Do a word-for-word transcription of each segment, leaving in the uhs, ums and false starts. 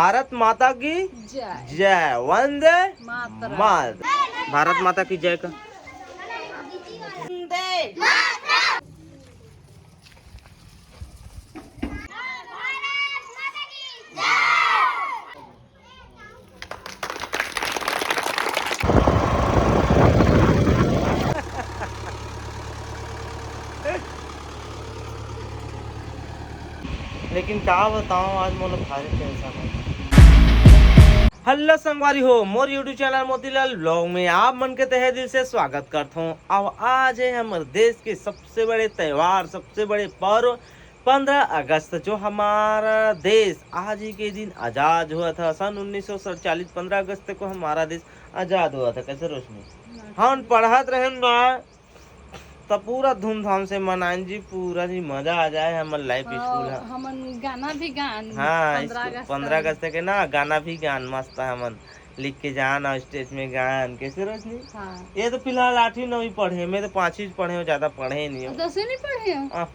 भारत माता की जय। जय। वंदे मातरम। मात भारत माता की जय का। वंदे। लेकिन का बताओ, आज मोला भारी टेंशन है। हेलो संगवारी हो, मोर YouTube चैनल मोतीलाल ब्लॉग में आप मन के तहे दिल से स्वागत करत हूँ। अब आज है हमर देश के सबसे बड़े त्योहार, सबसे बड़े पर्व पंद्रह अगस्त, जो हमारा देश आज ही के दिन आजाद हुआ था। सन उन्नीस सौ सैंतालीस, पंद्रह अगस्त को हमारा देश आजाद हुआ था। कैसे रोशनी? हम पढ़त रहे ना, तो पूरा धूमधाम से मनाइन जी, पूरा जी मजा आ जाए। हमर लाइफ हाँ, स्कूल है। हमन गाना भी गान हाँ, पंद्रह स्कूल, अगस्त पंद्रह अगस्त के ना गाना भी गान मस्त है। हमन लिख के जान और स्टेज में गान। कैसे रोशनी? हाँ। ये तो फिलहाल आठवीं नौवीं पढ़े, मैं तो पाँचवीं पढ़े हूँ, ज्यादा पढ़े नहीं हूँ। दसवीं नहीं पढ़े हो? आ,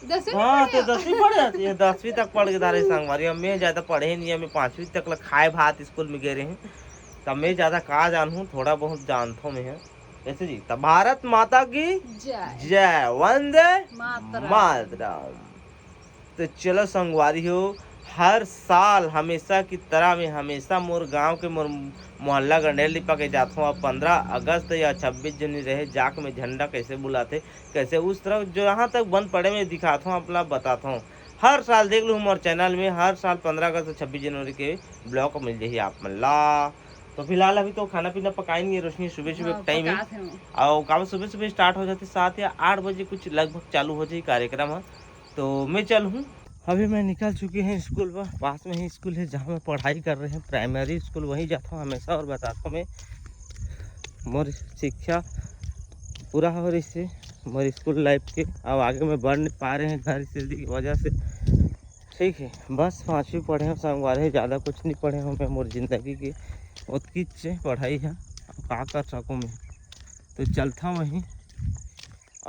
दसवीं नहीं हाँ, पढ़े तो हो? दसवीं पढ़े हस, ये दसवीं तक पढ़ के धारे संगवारी। अब मैं ज्यादा पढ़े नहीं है, मैं पाँचवीं तक ला खाए भात स्कूल में गए रहे हूँ, तब मैं ज्यादा का जानूँ, थोड़ा बहुत जानता हूँ मैं। ऐसे जी, तो भारत माता की जय। जय। वंदे मातरम। मातरम। तो चलो संगवारी हो, हर साल हमेशा की तरह मैं हमेशा मोर गांव के, मोर मोहल्ला गंडेल दीपा के जात हूँ। अब पंद्रह अगस्त या छब्बीस जनवरी रहे, जाके मैं झंडा कैसे बुलाते, कैसे उस तरफ जहाँ तक बन पड़े मैं दिखात हूँ, अपना बतात हूँ। हर साल देख लूँ मोर चैनल में, हर साल पंद्रह अगस्त, छब्बीस जनवरी के ब्लॉग मिल जाही आप मन ला। तो फिलहाल अभी तो खाना पीना पकाएंगे रोशनी, सुबह सुबह हाँ, टाइम है। पकात हूँ। और काम सुबह सुबह स्टार्ट हो जाते, सात या आठ बजे कुछ लगभग चालू हो जाए कार्यक्रम है। तो मैं चल हूँ, अभी मैं निकल चुकी हूँ स्कूल पर। पास में ही स्कूल है जहाँ मैं पढ़ाई कर रहे हैं, प्राइमरी स्कूल, वहीं जाता हूँ हमेशा। और बताता हूँ मैं, मोर शिक्षा पूरा हो रही से मोर स्कूल लाइफ के, अब आगे मैं बढ़ नहीं पा रहे हैं घर से की वजह से। ठीक है, बस पाँचवीं पढ़े हूँ संगवारी, ज़्यादा कुछ नहीं पढ़े हूँ मैं मोर जिंदगी के, ओतकीच पढ़ाई है, अब का कर सकूँ मैं। तो चलता हूँ वहीं,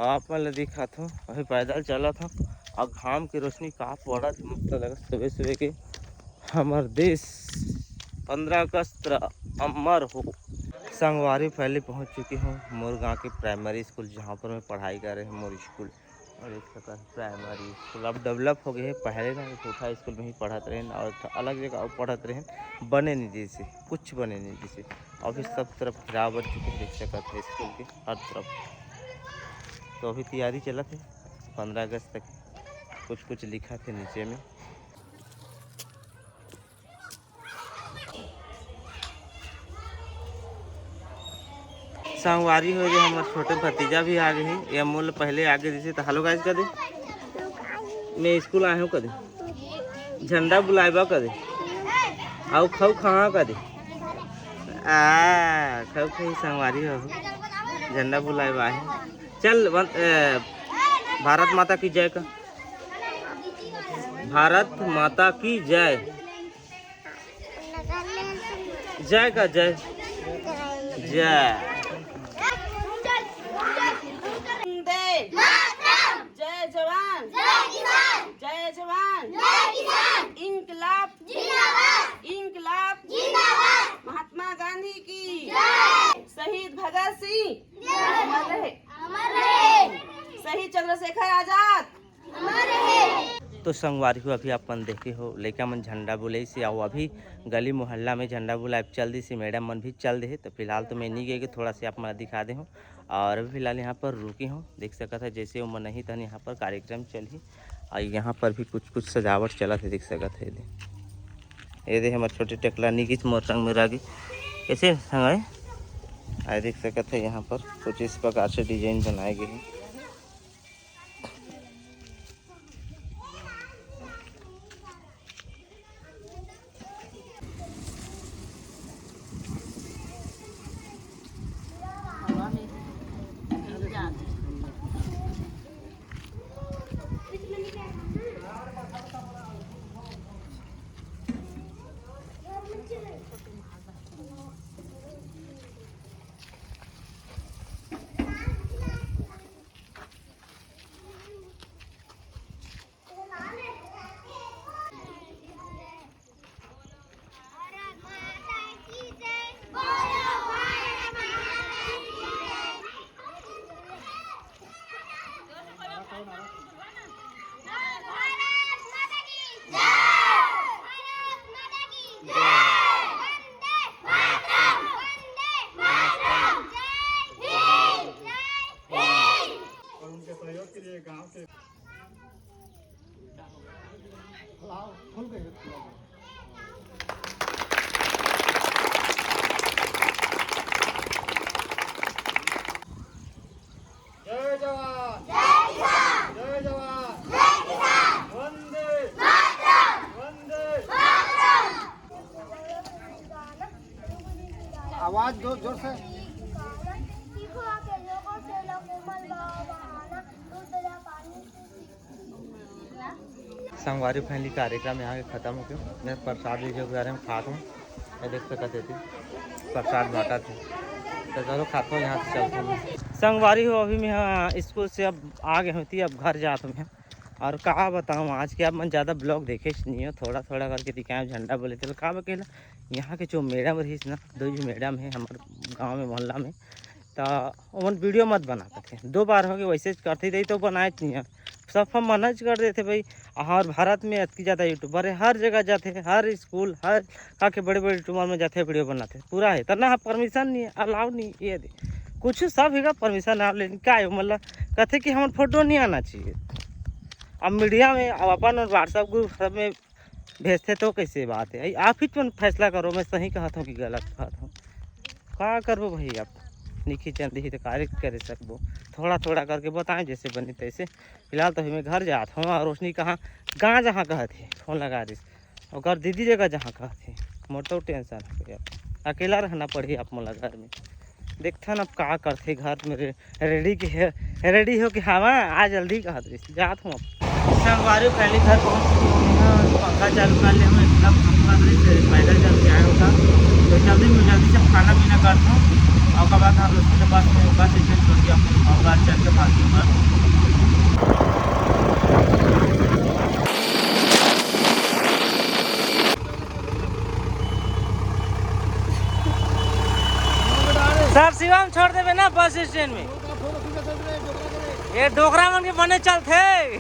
आप मन ल दिखात हूँ, अभी पैदल चलत हूँ। और घाम के रोशनी का पड़त, मस्त लगत सुबह सुबह के। हमर देश पंद्रह अगस्त अमर हो। संगवारी, पहले पहुँच चुकी हूँ मोर गाँव के प्राइमरी स्कूल, जहाँ पर मैं पढ़ाई करे हूँ, मोर स्कूल। और देख सकत प्राइमरी स्कूल अब डेवलप हो गए है। पहले ना छोटा स्कूल में ही पढ़त रहे और अलग जगह पढ़त रहे, बने नहीं जैसे, कुछ बने नहीं जैसे। अभी सब तरफ गिरावट चुके देख सकत है स्कूल के हर तरफ। तो अभी तैयारी चलत है पंद्रह अगस्त तक, कुछ कुछ लिखा थे नीचे में। संगवारी हो जे हमर छोटे भतीजा भी आ गए हैं। ये मोल पहले आगे जैसे तो हेलो गाइस कर दे। मैं स्कूल आए हूँ कर दे। झंडा बुलाएबा कर दे। आओ खाऊ खा कर दे। आ खाऊ खाई संगवारी हो। झंडा बुलाएबा है। चल वन, ए, भारत माता की जय का। भारत माता की जय। जय का जय। जय। वंदे। जय जवान। जय जवान। इंकलाब। इंकलाब। महात्मा गांधी की। शहीद भगत सिंह। अमर रहे। शहीद चंद्रशेखर आजाद। तो संगवारी हो, अभी अपन देखे हो, लइका मन झंडा बुलाइस हे, अउ अभी गली मोहल्ला में झंडा बुलाए चल दिस हे, मैडम मन भी चल दे हे। तो फिलहाल तो मैं नहीं गए, थोड़ा से आप मन दिखा दे हूँ। और अभी फिलहाल यहाँ पर रुके हूँ, देख सकत है जैसे वो मनही तहन यहाँ पर कार्यक्रम चलही। और यहाँ पर भी कुछ कुछ सजावट चलत है, देख सकत है। ये दे, ये दे हमर छोटे टेकला निगिस मोर संग में रागी, कैसे संग है? आ देख सकत है यहाँ पर कुछ इस प्रकार से डिजाइन बनाए गए हैं। आवाज दो जोर से। संगवारी, फाइनली कार्यक्रम यहाँ के खत्म हो गया। मैं प्रसाद लीजिए के बारे में खात हूँ। मैं देख सकत हती प्रसाद बांटत हे। तो चलो खात हूँ, यहाँ से चलता हूँ। संगवारी हो, अभी मैं, हाँ, स्कूल से अब आ गए होती, अब घर जात हूँ मैं। और का बताऊँ, आज के आप मन ज़्यादा ब्लॉग देखे नहीं हो, थोड़ा थोड़ा करके दिखाए झंडा बोले थे। का बकेला यहाँ के जो मैडम रहीस ना, दो जो मैडम है हमारे गांव में, मोहल्ला में, तो ओमन वीडियो मत बना करथे। दो बार हो गए वैसे करथे, दई तो बनाए नहीं है। सब हम मना च कर देथे भाई। हर भारत में अतकी ज़्यादा यूट्यूबर है, हर जगह जाथे, हर स्कूल, हर का के बड़े बड़े यूट्यूबर में जाथे, वीडियो बनाथे, पूरा है। तो ना परमिशन नहीं है, अलाउ नहीं है, ये दे कुछ सब है परमिशन आप लेकिन क्या है, मतलब कहते कि हमारे फोटो नहीं आना चाहिए। अब मीडिया में, अब अपन और WhatsApp ग्रुप सब में भेजथे तो कैसे बात है? आप ही तुम फैसला करो, मैं सही कहत हूँ कि गलत कहत हूँ। का करबो भाई, आप निखी चंद ही तो कार्य करे सकबो। थोड़ा थोड़ा करके बताएं जैसे बने तैसे। फिलहाल तो मैं घर जात हूँ और रोशनी कहाँ, गाँव जहाँ कहत है, फोन लगा रही, ओकर दीदी जगह जहाँ कहत है। मोर तो टेंशन हो गया, अकेला रहना पड़ी आप मोला घर में। देखथन अब का करथे घर में रे-, रेडी के हे, रेडी हो के हवा आ जल्दी कहत रहिस, जात हूँ अब। संगवारी पहले घर पहुँच चुके हैं, पंखा चालू कर ले हूँ, एकदम पंखा रही से पैदल चल के आए होता। तो जल्दी में जल्दी से खाना पीना करता हूँ और ओकर बाद हम लोग के बस में, बस स्टैंड छोड़ के हम लोग घर चल के भाग जाऊँगा। सर शिवम छोड़ देबे ना बस स्टैंड में। ये डोकरा मन के बने चलथे।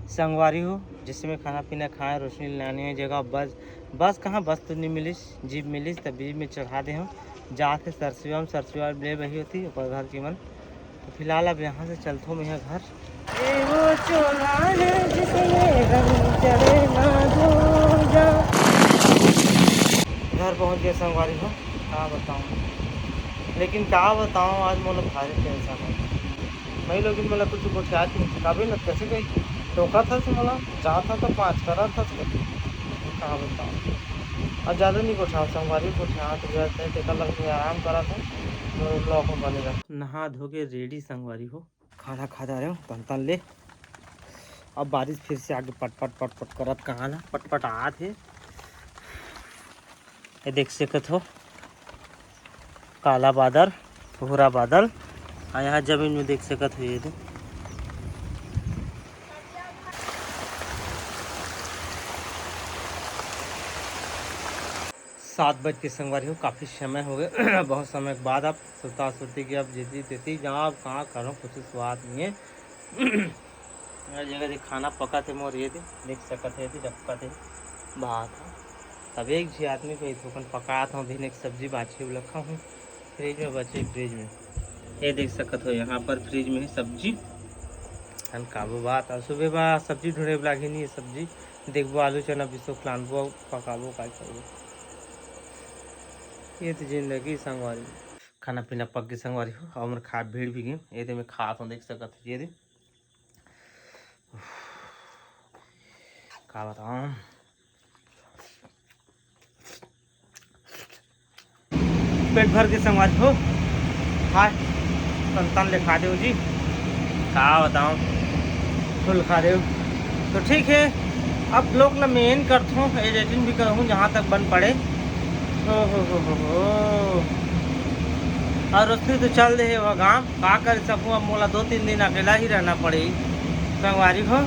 संगवारी हो, जैसे मैं खाना पीना खाए, रोशनी लाने जगह बस, बस कहाँ, बस तो नहीं मिलिस, जीप मिलिस, तब जीप में चढ़ा दे हम। जात हे सरसिवा में, सरसिवा ले बही होती ओकर घर की मन। तो फिलहाल अब यहाँ से चलथो मैं घर। ए वो चोला है जिसमें रंग चढ़े ना दूजा। घर पहुँच गए संगवारी हो, का बताऊँ, लेकिन का बताऊँ, आज मोला भारी टेंशन है। मैं लोग मोला कुछ गोठियात नहीं, कभी न कैसे गई, टोका था से मोला, जाता तो पाँच करा था से, का बताऊँ। अब ज़्यादा नहीं गोठियात, संगवारी गोठियात रहते हैं, तेकर लग में आराम करा था, तो ब्लॉग में बने रहा। नहा धो के रेडी संगवारी हो, खाना खा जा रहे हो, तन तन ले। अब बारिश फिर से आगे पट पट पट पट करत कहाँ ना पट पट आत है। ये देख सकत हो, काला बादल, भूरा बादल, और यहाँ जमीन में देख सकत हो, ये दे। सात बज के संगवारी हो, काफ़ी समय हो गए। बहुत समय के बाद अब सुता सुती के अब जेती तेती जाओ, अब कहाँ करो, कुछ स्वाद नहीं है। हर जगह दे खाना पका थे मोर, ये दे देख सकत है, ये दे डबका थे भात है। तब एक झी आदमी को थोकन पकात हूँ, दिन एक सब्जी बाँचे रखा हूँ फ्रिज में, बचे फ्रिज में। ये देख सकत हो, यहाँ पर फ्रिज में है सब्जी। हम काबू बात, और सुबह बा सब्जी ढूंढे लागही नहीं, सब्जी देखबो, आलू चना बिसो लानबो, पकाबो, का करबो। ये तो जिंदगी संगवारी। खाना पीना पक गई संगवारी हो, और हमर खा भीड़ भी गई। ये दे मैं खात हूँ, देख सकत हो, ये दे। का बताऊँ, पेट भर के संगवारी हो, हाय, तन तन ले खा देव जी, का बताऊँ, फुल खा देव। तो ठीक है, अब ब्लॉग ला मैं एंड करत हूँ, एडिटिंग भी करहूँ जहाँ तक बन पड़े। हो, हो, हो, हो, हो। और रोशनी तो चल दे है वह गाँव, का कर सकूँ, अब मोला दो तीन दिन अकेला ही रहना पड़े संगवारी हो।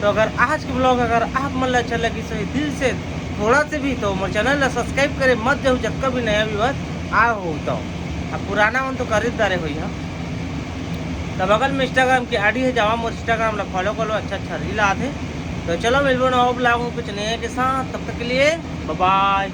तो अगर आज के ब्लॉग अगर आप मन ला अच्छा लगी सही दिल से थोड़ा से भी, तो मोर चैनल ला सब्सक्राइब करे मत जाहू, जतका भी नया व्यूअर आ हो तो। अब पुराना मन तो कर ही डारे होई हा। तो बगल में Instagram की आईडी है, जावा मोर Instagram ला फॉलो कर लो, अच्छा अच्छा रील आथे। तो चलो मिलबो नवा ब्लॉग में कुछ नया के साथ, तब तक के लिए बाय बाय।